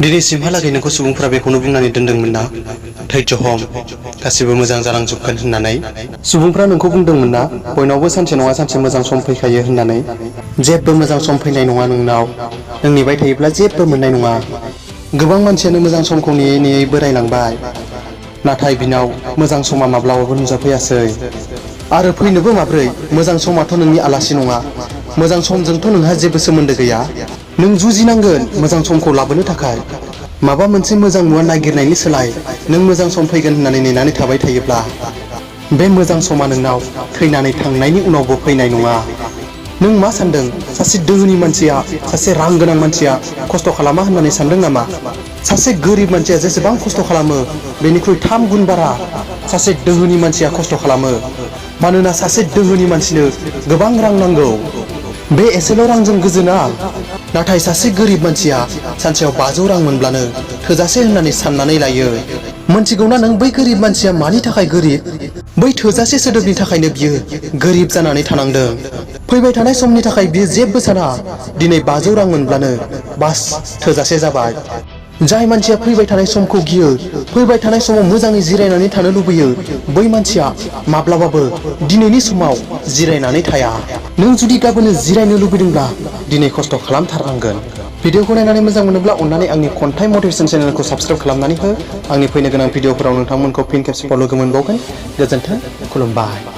दिनैसिमहालागै नोंखौ सुबुंफोरा बेखौनो बुंनानै दोनदोंमोन ना धैर्य हम गासिबो मोजां जालांजोबगोन होननानै सुबुंफोरा नोंखौ बुंदोंमोन ना बयनावबो सानसे नङा सानसे मोजां सम फैखायो होननानै जेबो मोजां सम फैनाय नङा नोंनाव नों नेबाय थायोब्ला जेबो मोननाय नङा गोबां मानसियानो मोजां समखौ नेयै नेयै बोरायलांबाय नाथाय बिनाव मोजां समा माब्लाबाबो नुजाफैयासै आरो फैनोबो माब्रै मोजां समाथ' नोंनि आलासि नङा मोजां समजोंथ' नोंहा जेबो सोमोन्दो गैया नों जुजिनांगोन मोजां समखौ लाबोनो थाखाय माबा मोनसे मोजां मुवा नागिरनायनि सोलाय नों मोजां सम फैगोन होननानै नेनानै थाबाय थायोब्ला बे मोजां समा नोंनाव थैनानै थांनायनि उनावबो फैनाय नङा नों मा सानदों सासे दोहोनि मानसिया सासे रां गोनां मानसिया खस्थ' खालामा होननानै सानदों नामा सासे गोरिब मानसिया जेसेबां खस्थ' खालामो बेनिख्रुइ 3 गुन बारा सासे दोहोनि मानसिया खस्थ' खालामो मानोना सासे दोहोनि मानसिनो गोबां रां नांगौ बे एसेल' रांजों गोजोना नाथाय सासे गोरिब मानसिया सानसेयाव 500 रां मोनब्लानो थोजासे होननानै साननानै लायो मोनथिगौना नों बै गोरिब मानसिया मानि थाखाय गोरिब बै थोजासे सोदोबनि थाखायनो बियो गोरिब जानानै थानांदों फैबाय थानाय समनि थाखाय बियो जेबो साना दिनै 500 रां मोनब्लानो बास थोजासे जाबाय जाय मानसिया फैबाय थानाय समखौ गियो फैबाय थानाय समाव मोजाङै जिरायनानै थानो लुबैयो बै मानसिया माब्लाबाबो दिनैनि समाव जिरायनानै थाया नों जुदि गाबोन जिरायनो लुबैदोंब्ला दिनै खस्थ' खालामथारनांगोन भिडिअखौ नायनानै मोजां मोनोब्ला अन्नानै आंनि खन्थाइ मटिभेसन चेनेलखौ साबस्क्राइब खालामनानै हो आंनि फैनो गोनां भिडिअफोराव नोंथांमोनखौ फिन खेबसेबाव लोगो मोनबावगोन गोजोन्थों खुलुमबाय।